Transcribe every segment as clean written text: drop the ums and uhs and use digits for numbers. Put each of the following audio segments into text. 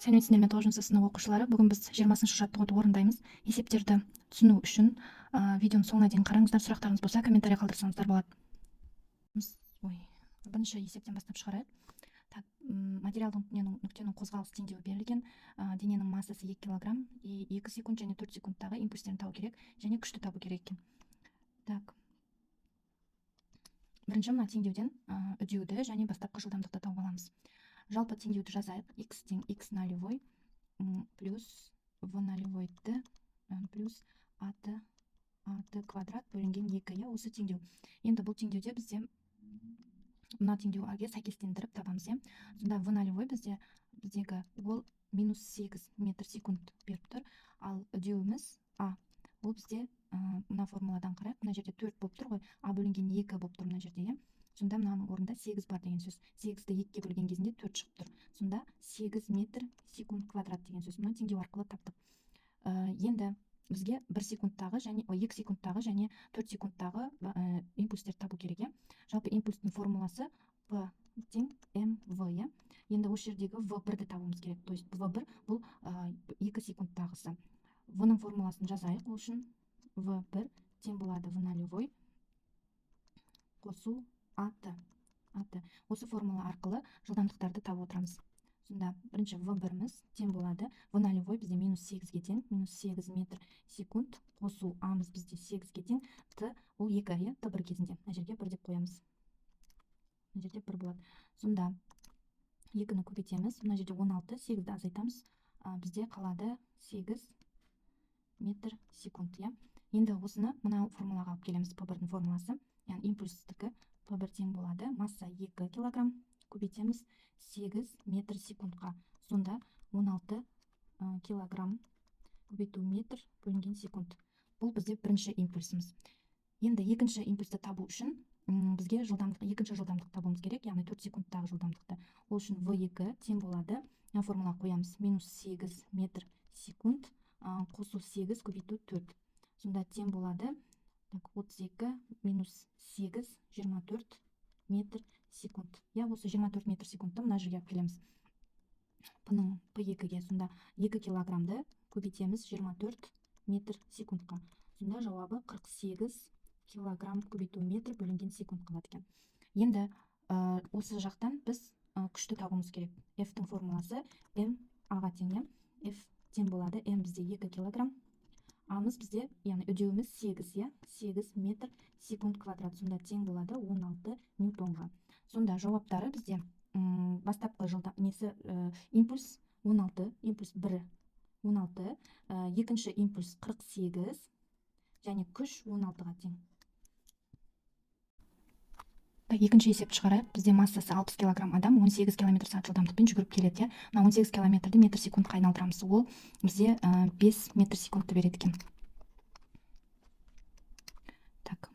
Сәлеметсіздер ме, тоғызыншы сынып оқушылары! Бүгін біз 20-шы жаттығуды орындаймыз. Есептерді түсіну үшін видеоның соңына дейін қараңыздар. Сұрақтарыңыз болса, комментарий қалдырсаңыздар болады. Ой, бірінші есептен бастап шығарайық. Так, материалдың нүктенің қозғалыс теңдеуі берілген. Дененің массасы 2 килограмм и 2 секунд және 4 секундтағы импульстерін табу керек және күшті табу керек екен. Так, бірінші мына теңдеуден үдеуді және бастапқы жылдамдықты тауып аламыз. Жалпы теңдеуді жазайық: x тең x нулевой плюс v нулевой t плюс at, at квадрат бөлінген 2, иә, осы теңдеу. Енді бұл теңдеуде бізде мына теңдеуге сәйкестендіріп табамыз, иә. Сонда v нулевой біздегі ол минус 8 метр секунд беріп тұр. Ал үдеуіміз а, ол бізде мына формуладан қарайық. Мына жерде 4 болып тұр ғой, а бөлінген 2 болып тұр мына жерде, иә. Сонда мынаның орнында 8 бар деген сөз. 8-ді 2-ге бөлген кезінде 4 шығып тұр. Сонда 8 метр секунд квадрат деген сөз. Мына теңдеу арқылы таптық. Енді бізге 1 секундтағы және, ой, 2 секундтағы және 4 секундтағы импульстерді табу керек, иә. Жалпы импульстің формуласы p тең mv, иә. Енді осы жердегі v бірді табуымыз керек, то есть v бір бұл 2 секундтағысы. V-ның формуласын жазайық. Ол үшін v бір тең болады v нулевой қосу at. At, осы формула арқылы жылдамдықтарды тауып отырамыз. Сонда бірінші v біріміз тең болады v нулевой бізде минус сегізге тең, минус 8 метр секунд қосу амыз бізде сегізге тең, т ол екі, иә, т бір кезінде мына жерге бір деп қоямыз, мына жерде бір болады. Сонда екіні көбейтеміз, мына жерде 16, сегізді азайтамыз, бізде қалады 8 метр секунд, иә. Енді осыны мына формулаға алып келеміз. П бірдің формуласы, яғни импульстікі, п бір тең болады масса 2 килограмм көбейтеміз 8 метр секундқа. Сонда 16 килограмм көбейту метр бөлінген секунд. Бұл бізде бірінші импульсіміз. Енді екінші импульсті табу үшін бізге жылдамдық, екінші жылдамдық табуымыз керек, яғни 4 секундтағы жылдамдықты. Ол үшін v2 тең болады, мына формула қоямыз: минус 8 метр секунд қосу 8 көбейту 4. Сонда тең болады, так, 32 минус 8, 24 метр секунд, иә. Осы 24 метр секундты мына жерге алып келеміз, п-ның п екіге. Сонда 2 килограммды көбейтеміз 24 метр секундқа. Сонда жауабы 48 килограмм көбейту метр бөлінген секунд қалады екен. Енді осы жақтан біз күшті табуымыз керек. F-тің формуласы m а-ға тең, иә. F тең болады m бізде 2 килограмм, амыз бізде, яғни үдеуіміз 8, иә, 8 метр секунд квадрат. Сонда тең болады 16 ньютонға. Сонда жауаптары бізде бастапқы жылда несі, импульс 16, импульс 1 16, екінші импульс 48 және күш 16-ға тең. Так, екінші есепті шығарайық. Бізде массасы 60 килограмм адам 18 километр сағат жылдамдықпен жүгіріп келеді, иә. Мына 18 километрді метр секундқа айналдырамыз. Ол бізде 5 метр секундты береді екен. Так,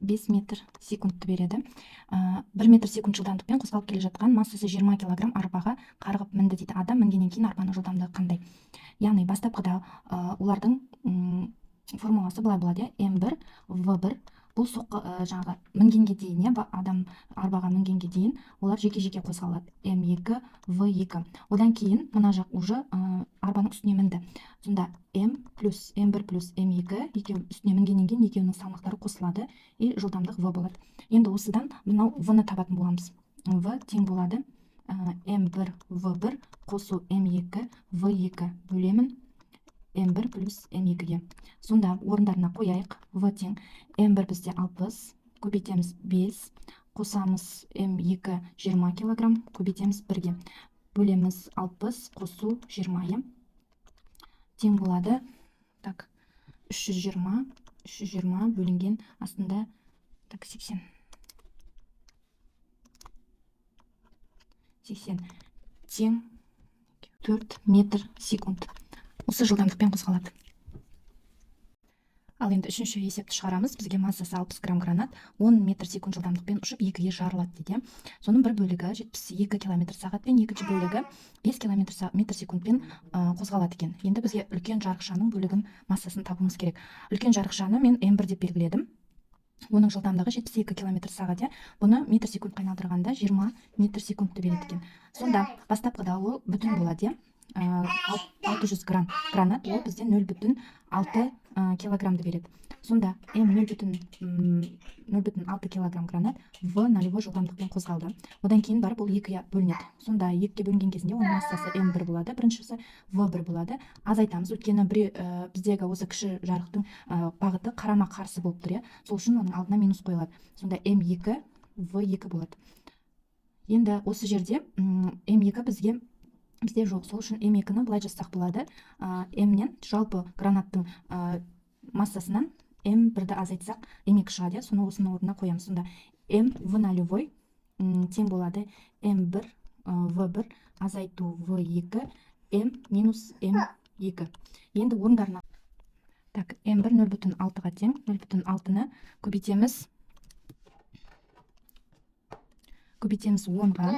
5 метр секундты береді. 1 метр секунд жылдамдықпен қозғалып келе жатқан массасы 20 килограмм арбаға қарғып мінді дейді. Адам мінгеннен кейін арбаның жылдамдығы қандай? Яғни бастапқыда олардың формуласы былай болады, иә: М1 В1. Бұл соққы, жаңағы мінгенге дейін, иә, адам арбаға мінгенге дейін олар жеке жеке қозғалады: М2 В2. Одан кейін мына жақ уже арбаның үстіне мінді. Сонда М плюс М1 плюс М2, екеуі үстіне мінгеннен кейін екеуінің салмақтары қосылады и жылдамдық В болады. Енді осыдан мынау В ны табатын боламыз. В тең болады М1 В1 қосу М2 В2 бөлемін М1 плюс М2-ге. Сонда орындарына қояйық. В тең М1 бізде 60, көбейтеміз 5, қосамыз М2 20 килограмм, көбейтеміз 1-ге, бөлеміз 60 қосу 20, иә. Тең болады, так, 320, 320 бөлінген астында, так, 80. 80 тең 4 метр секунд. Осы жылдамдықпен қозғалады. Ал енді үшінші есепті шығарамыз. Бізге массасы 60 грамм гранат 10 метр секунд жылдамдықпен ұшып, екіге жарылады дейді, иә. Соның бір бөлігі 72 километр сағатпен, екінші бөлігі 5 километр метр секундпен қозғалады екен. Енді бізге үлкен жарықшаның бөлігін, массасын табуымыз керек. Үлкен жарықшаны мен М1 деп белгіледім. Оның жылдамдығы 72 километр сағат, иә. Бұны метр секундқа айналдырғанда 20 метр секундты береді екен. Сонда бастапқыда ол бүтін болады, иә. 600 грамм гранат, ол бізде 0,6 килограммды береді. Сонда М 0,6 килограмм гранат В нолевой жылдамдықпен қозғалды. Одан кейін барып ол екіге бөлінеді. Сонда екіге бөлінген кезінде оның массасы М1 болады, біріншісі В1 болады. Азайтамыз, өйткені біздегі осы кіші жарықтың бағыты қарама-қарсы болып тұр, иә. Сол үшін оның алдына минус қойылады. Сонда М2 В2 болады. Енді осы жерде М2 бізде жоқ, сол үшін М2-ні былай жазсақ болады. М-нен жалпы гранаттың массасынан М1-ді азайтсақ, М2 шығады, иә, соны осының орнына қоямыз. Сонда М В нолевой тең болады М1 В1 азайту В2 М минус М2. Енді орындарына. Так, М1 0,6-ға тең, 0,6-ны көбейтеміз. Көбейтеміз 10-ға,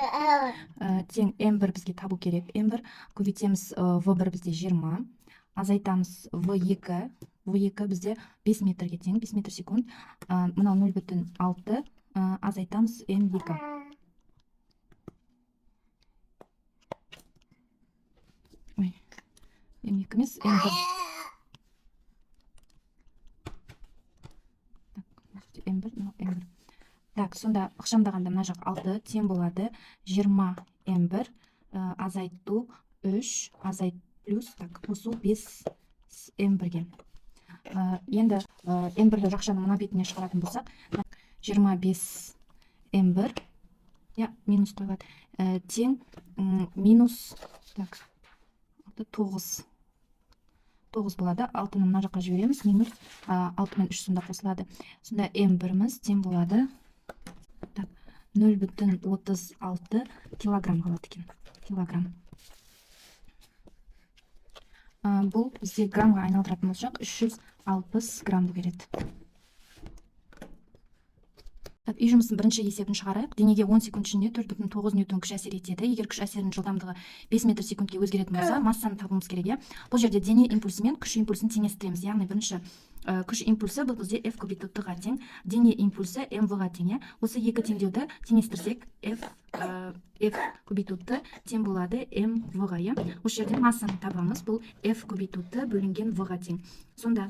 тең М1 бізге табу керек. М1 көбейтеміз, В1 бізде 20, азайтамыз В2, В2 бізде 5 метрге тең, 5 метр секунд. Мынау 0,6, азайтамыз М2. Ой, М2 емес, М1. Так, М1, мынау М1. Так, сонда ықшамдағанда мына жақ 6 тең болады 20 М1, азайту 3, азайт плюс, так, қосу 5 М1-ге. Енді М1-ді жақшаның мына бетіне шығаратын болсақ, 25 М1, иә, минус қойылады, тең, минус, так, алты, тоғыз. 9 болады. 6-ны мына жаққа жібереміз, минус, 6 мен 3 сонда қосылады. Сонда М1-іміз тең болады, так, 0,36 килограмм қалады екен. Килограмм. Бұл бізде граммға айналдыратын болсақ, 360 граммды береді. Так, үй жұмысының бірінші есебін шығарайық. Денеге 10 секунд ішінде 4,9 ньютон күш әсер етеді. Егер күш әсерінің жылдамдығы 5 метр секундке өзгеретін болса, массаны табуымыз керек, иә. Бұл жерде дене импульсі мен күш импульсін теңестіреміз. Яғни бірінші, күш импульсі бұл бізде F көбейту Т-ға тең, дене импульсі М В-ға тең, иә. Осы екі теңдеуді теңестірсек, F көбейту Т тең болады М В-ға, иә. Осы жерде массаны табамыз. Бұл F көбейту Т бөлінген В-ға тең. Сонда,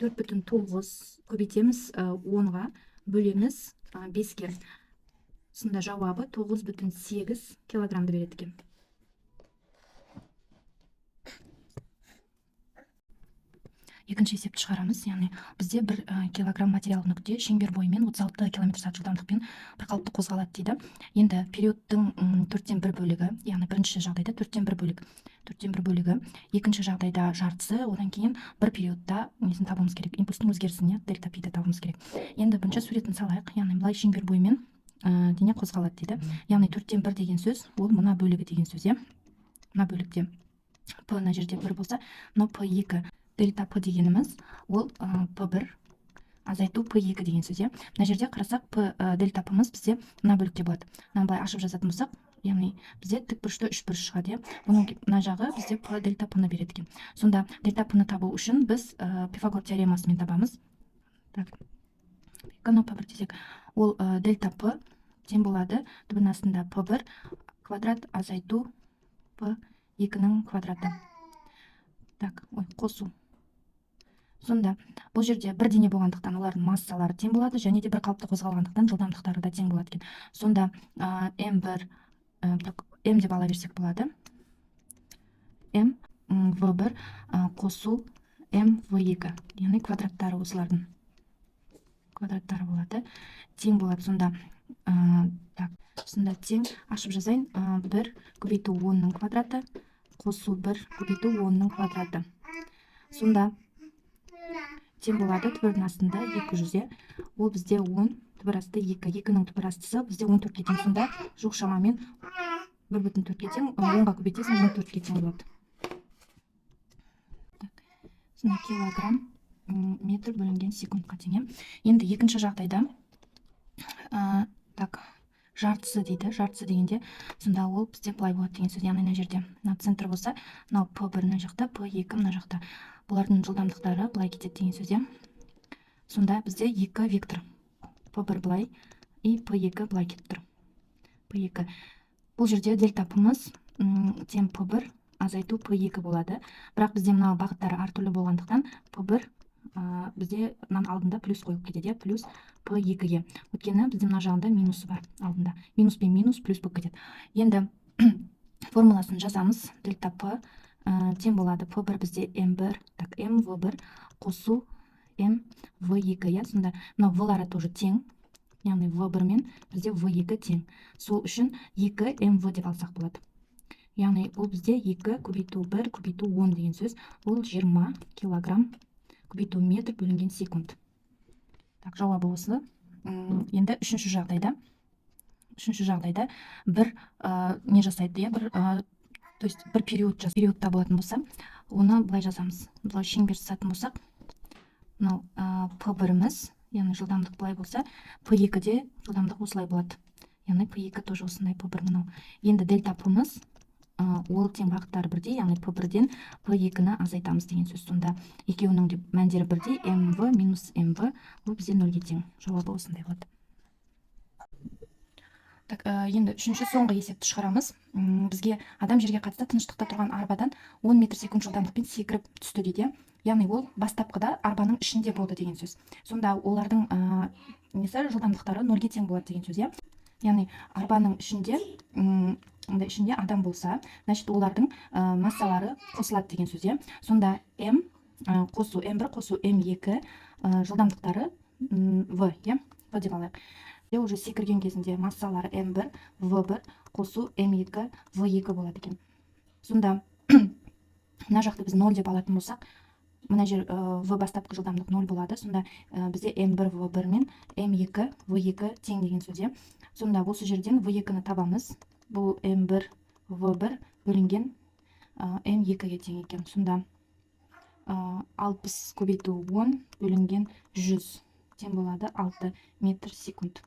4,9 көбейтеміз, 10-ға бөлеміз, 5-ке. Сонда жауабы 9,8 килограммды береді екен. Екінші есепті шығарамыз. Яғни бізде 1 килограмм материал нүкте шеңбер бойымен 36 километр сағат жылдамдықпен бір қалыпты қозғалады дейді. Енді периодтың, төрттен бір бөлігі, яғни бірінші жағдайда төрттен бір бөлік, төрттен бір бөлігі, екінші жағдайда жартысы, одан кейін бір периодта несін табуымыз керек, импульстің өзгерісін, иә, дельта пиді табуымыз керек. Енді бірінші суретін салайық. Яғни былай шеңбер бойымен, дене қозғалады дейді. Яғни төрттен бір деген сөз ол мына бөлігі деген сөз, иә. Мына бөлікте П мына жерде 1 болса, мынау П екі. Дельта П дегеніміз ол, П бір азайту П екі деген сөз, иә. Мына жерде қарасақ, П, дельта П-мыз бізде мына бөлікте болады. Мынаны былай ашып жазатын болсақ, яғни бізде тік бұрышты үш бұрыш шығады, иә. Бұның мына жағы бізде П дельта П-ны береді екен. Сонда дельта П-ны табу үшін біз, Пифагор теоремасымен табамыз. Так, П П бір десек, ол, дельта П тең болады түбінің астында П бір квадрат азайту П екінің квадраты. Так, ой, қосу. Сонда бұл жерде бір дене болғандықтан олардың массалары тең болады, және де бір қалыпты қозғалғандықтан жылдамдықтары да тең болады екен. Сонда, М бір, так, М деп ала берсек болады. М, В бір, қосу М В екі, яғни квадраттары осылардың квадраттары болады, тең болады. Сонда, так, сонда тең ашып жазайын, 1 көбейту 10-ның квадраты қосу 1 көбейту 10-ның квадраты. Сонда тең болады түбірдің астында екі жүз, иә. Ол бізде 10 түбір асты 2, екінің түбір астысы бізде 14-ке тең. Сонда жуық шамамен бір бүтін төртке тең, онға көбейтесің, 14-ке тең болады. Так, сонда килограмм, метр бөлінген секундқа тең, иә. Енді екінші жағдайда, так, жартысы дейді. Жартысы дегенде сонда ол бізде былай болады деген сөз. Яғни мына жерде мына центр болса, мынау П бір мына жақта, П екі мына жақта. Бұлардың жылдамдықтары былай кетеді деген сөз, иә. Сонда бізде екі вектор. П бір былай и П екі былай кетіп тұр. П екі. Бұл жерде дельта П-мыз, тең П бір азайту P2 болады. Бірақ бізде мына бағыттары әртүрлі болғандықтан, P1 бізде мынаның алдында плюс қойылып кетеді, иә, плюс P2-ге. Өйткені бізде мына жағында минусы бар алдында. Минус пен минус плюс болып кетеді. Енді формуласын жазамыз. Дельта П тең болады P1 бізде М1, так, МВ1 қосу МВ2, иә. Сонда мынау В-лары тоже тең, яғни В1 мен бізде В2 тең. Сол үшін 2 МВ деп алсақ болады. Яғни бұл бізде 2 көбейту 1 көбейту 10 деген сөз. Бұл 20 килограмм көбейту метр бөлінген секунд. Так, жауабы осы. Енді үшінші жағдайда бір не жасайды, иә, бір то есть бір период периодта болатын болса, оны былай жазамыз. Былай шеңбер сызатын болсақ, мынау П біріміз, яғни жылдамдық былай болса, П 2-де жылдамдық осылай болады, яғни П 2 тоже осындай, П 1 мынау. Енді дельта П-мыз ол тең, бағыттары бірдей, яғни П 1-ден П 2-ні азайтамыз деген сөз. Сонда екеуінің де мәндері бірдей, МВ минус МВ, бұл бізде нөлге тең. Жауабы осындай болады. Так, енді үшінші, соңғы есепті шығарамыз. Бізге адам жерге қатысты тыныштықта тұрған арбадан 10 метр секунд жылдамдықпен секіріп түсті дейді, иә. Яғни ол бастапқыда арбаның ішінде болды деген сөз. Сонда олардың несі, жылдамдықтары нөлге тең болады деген сөз, иә. Яғни арбаның ішінде, мындай ішінде адам болса, значит, олардың массалары қосылады деген сөз, иә. Сонда м қосу м1 қосу м2, жылдамдықтары в, иә, в деп алайық. Уже секірген кезінде массалары м1 в1 қосу м2 в2 болады екен. Сонда мына жақты біз 0 деп алатын болсақ, мына жер в бастапқы жылдамдық 0 болады. Сонда бізде м1 в1 мен м2 в2 тең деген сөз, иә. Сонда осы жерден в2-ні табамыз. Бұл м1 в1 бөлінген м2-ге тең екен. Сонда 60 көбейту 10 бөлінген 100 тең болады 6 метр секунд.